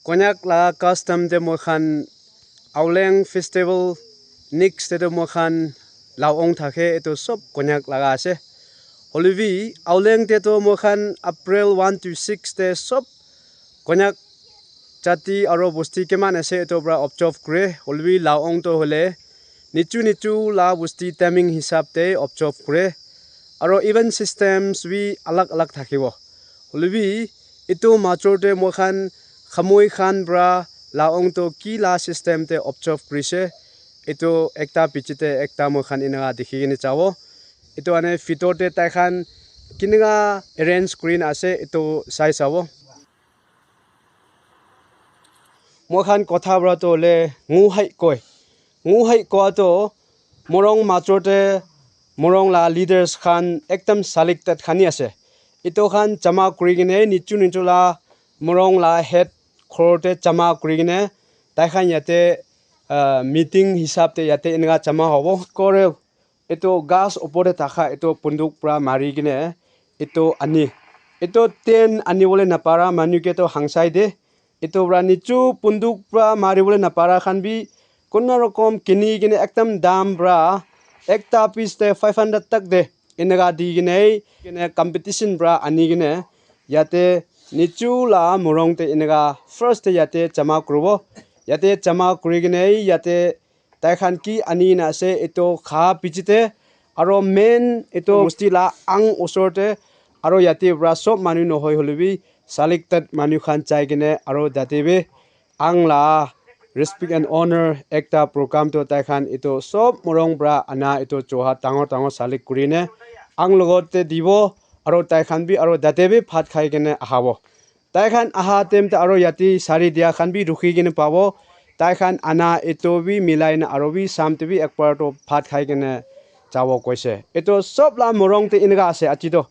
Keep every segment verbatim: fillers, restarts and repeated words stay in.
Konyak laga custom te moi khan Auleng festival next te toh moi khan Laong thake, etu sob Konyak laga ase. Hoile bi Auleng te toh moi khan April one to six te sob Konyak jati aro bosti kiman ase etu para observe kure. Hoile bi Laong toh hoile nichu nichu la bosti timing hisab te observe kure. Aro event systems bi alag alag thakibo. Hoile bi etu major te moi khan Khamui khan para Laong toh ki la system te observe kurise, etu ekta piche te ekta moi khan eneka dikhi kene jabo. Etu ane bhitor te tai khan kineka arrange kuri na ase, etu sai sabo. Moi khan kotha para toh hoile ngu hai koi. Ngu hai koa toh morung major te morung la leaders khan ekdam selected khan hi ase. Etu khan jama kuri kene nichu nichu la morung la head ghor te jama kuri kene tai khan yate, ah, meeting hisab te yate eneka jama hobo. Kore etu ghas opor te thaka etu bunduk para mari kene etu ani. Etu ten ani bole napara manu ke toh hangsai de. Etu para nichu bunduk para mari bole napara khan bi kono rokom kini kene ekdam dam para ekta piece te five hundred tak de eneka di kene, kene competition para ani kene yate nichu la morung te eneka first te yate jama kuribo. Yate jama kuri kene yate tai khan ki ani na ase etu kha piche te aro main etu bosti la ang osor te aro yate para sob manu nohoi hoile bi selected manu khan jai kene aro tate bi ang la respect and honor ekta program toh tai khan etu sob morung para ana etu choha dangor dangor select kuri ne ang logot te dibo aro tai khan bi aro tate bi bhat khai kene ahabo. Tai khan aha time te aro yate sari dia khan bi rukhi kene pabo. Tai khan ana etu bi milai na aro bi sam te bi ekbar toh bhat khai kene jabo koise. Etu sob la morung te eneka ase aji toh.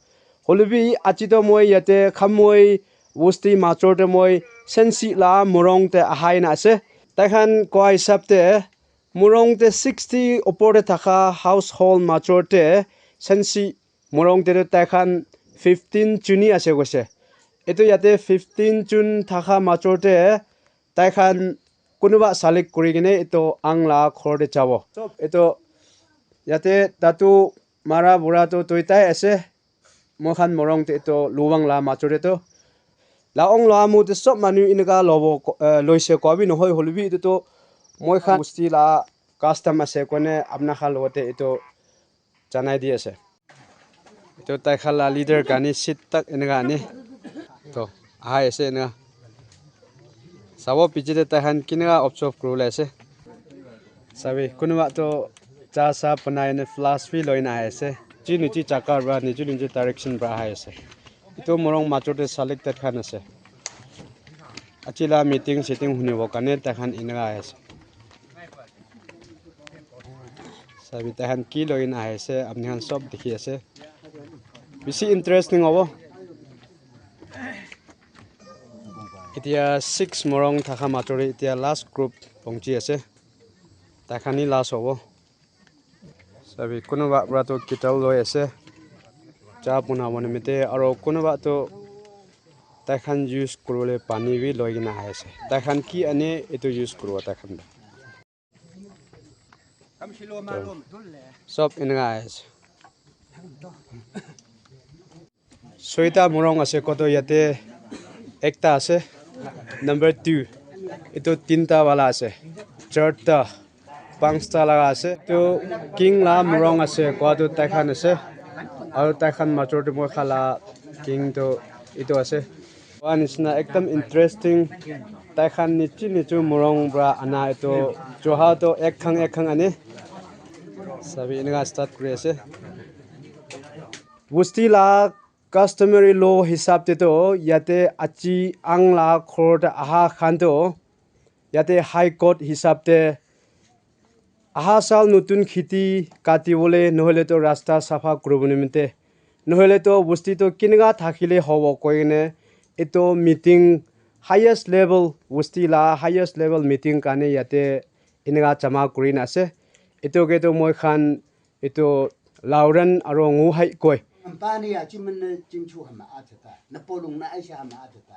Hoile bi aji toh moi yate Khamui bosti major te moi sensi la morung te ahai na ase. Tai khan koa hisab te morung te sixty opor te thaka household major te sensi morung te toh tai khan fifteen juni ase koise. Etu yate fifteen jun thaka major te tai khan kunuba select kuri kene etu ang la ghor te jabo. Sob etu yate tatu mara bura toh duitai ase. Moi khan morung te etu luwang la major te toh Laong la mu te sob manu eneka lobo ko-, eh, loise koa bi nohoi hoile bi etu toh moi khan bosti la custom ase koine apna khan logote etu janai di ase. Etu tai khan la leader kani seat tak eneka ani. Toh, ahai ase eneka. Sabo piche te tai khan kineka observe kuribole ase. Sabi, kunuba toh cha sa banai ne flask bi loi na ahi ase. Chi nichi chakar para, nichi nichi direction para ahi ase. Etu morung major te selected khan ase. Aji la meeting setting hunibo karne tai khan eneka ahi ase. Sabi tai khan ki loi na ahi ase, apni khan sob dikhi ase. Bishi interesting hobo. Etia six morung thaka major te etia last group pongchi ase. Tai khan hi last hobo. Sabi kunuba para toh kettle loi ase. Cha bana manu mite aro kunuba toh tai khan use kuribole pani bi loi kena ahi ase. Tai khan ki ane etu use kuribo tai khan. Sob eneka ahi ase. Soita morung ase koto yate ekta ase. Number two. Etu tinta wala ase. Charta, panchta laga ase. Etu king la morung ase. Koa tu tai khan ase. Aru tai khan major te moi khala king tu etu ase. Koa nisna ekdam interesting. Tai khan nichi nichu morung para ana etu choha tu ek khang ek khang ani. Sabi eneka start kuri ase. Bosti la customary law hisab te toh yate aji ang la ghor te aha khan toh yate High Court hisab te aha sal notun kheti kati bole nohoile toh rasta sapha kuribo nimite nohoile toh bosti toh kineka thakile hobo koi kene etu meeting highest level bosti la highest level meeting karne yate eneka jama kuri na ase. Etu ke toh moi khan etu Lauren aro Ngu Hai koi. Ampani ya chi men ne chim chu hama a cha ta. Na polung na ai sha hama a cha ta.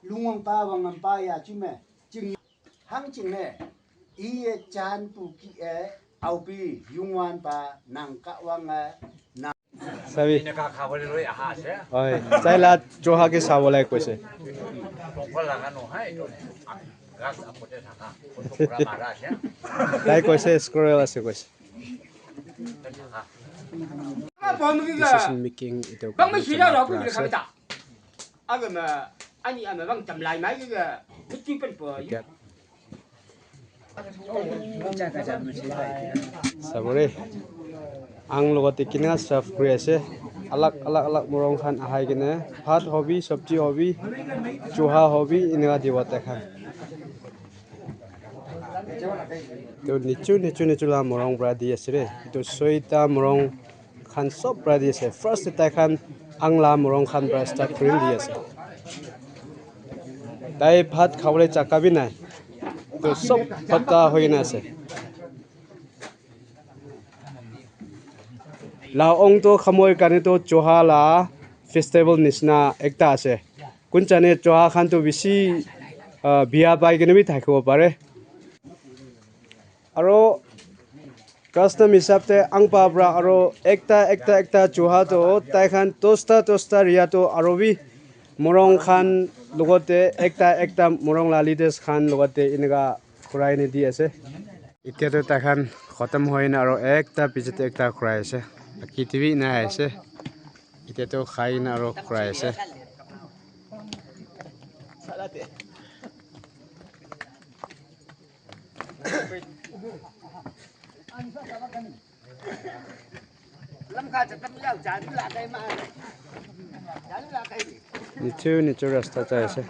Lungwang pa wang am pa ya chi me. Ching hang ching me. I ye chan pu ki e au pi yung wan pa nang ka wang e na. Sabi. Ine ka kha bole loi aha ase. Oi, chai la choha ke sa bolai koise. Pokol laga no hai to. Gas apote thaka. Pokol mara ase. Tai koise squirrel ase koise. Decision making itu. Bang mi sila lo ku ase. Aga ma ani ama bang chamlai mai ga. Mitti pen po. Sabore. Ang logote kina serve kuri ase. Alag alag alag morong khan ahai kene bhat hobi, sabji hobi, choha hobi, eneka dibo tai khan. To nichu nichu nichu la morong pra di ase re. To soita morong khan sob pra di ase. First te tai khan ang la morong khan pra start kuri di ase. Tai bhat khabole chaka bi nai. To sob bhata hoi na ase. La ong to khamoi karne to choha la festival nisna ekta ase. Kun chane choha khan to bisi, ah, biya pai kene bi thakibo pare. Aro custom hisab te angpa pra aro ekta, ekta, ekta chuha to tai khan dosta, dosta riya to aro bi morong khan logote ekta, ekta morong la leaders khan logote eneka kurai ne di ase. Itya to tai khan khotom hoi na aro ekta piche te ekta kurai ase. Kiti bi nai ase. Itya to khai na aro kurai ase. Niche niche rasta jai ase.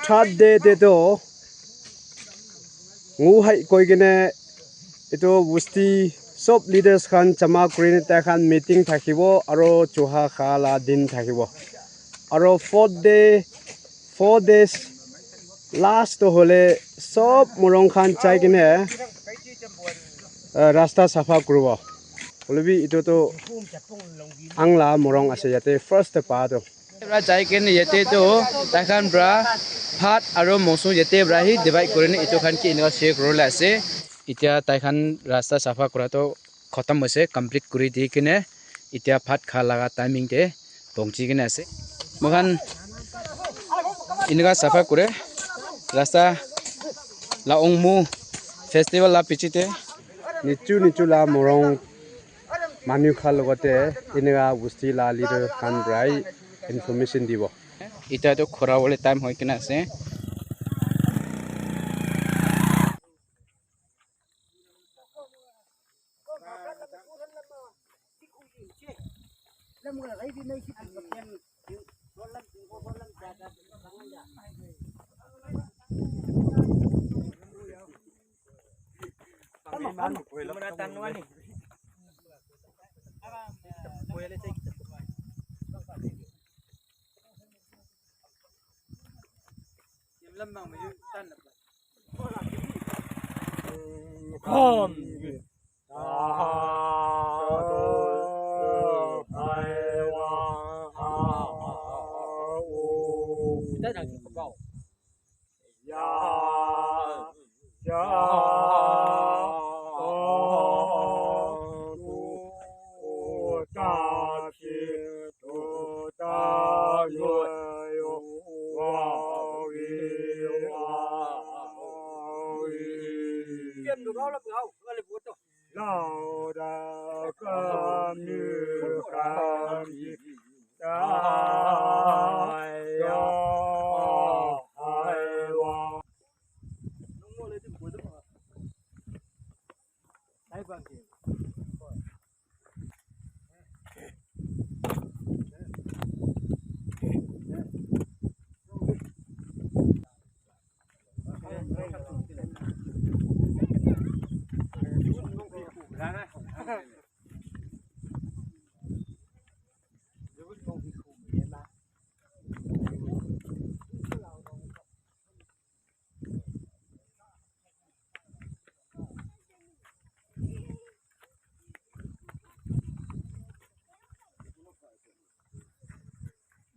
Third day te to ngu hai koi kene etu bosti sob leaders khan jama kuri ne tai khan meeting thakibo aro chuha kha la din thakibo aro fourth day, four days last to hole sob morong khan chai kene, eh, rasta sapha kuribo. Hoile bi etu to ang la morong ase yate first te pa to. Pra jai kene yate to tai khan pra bhat aro moso yate pra hi divide kuri ne etu khan ki eneka share kuri bole ase. Itya tai khan rasta sapha kura to khotom hoise, complete kuri di kene itya bhat kha laga timing te pongchi kene ase. Moikhan eneka sapha kure rasta la ongmu festival la piche te nichu nichu la morong manu khan logote eneka bosti la leader khan pra information dibo. Itya to khora bole time hoi kene ase.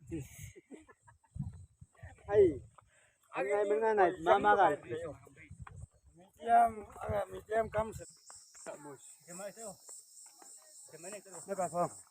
Hai. Mengai, mengai, nai, mama kan. Medium, ah, medium kam se. Ne pa phone.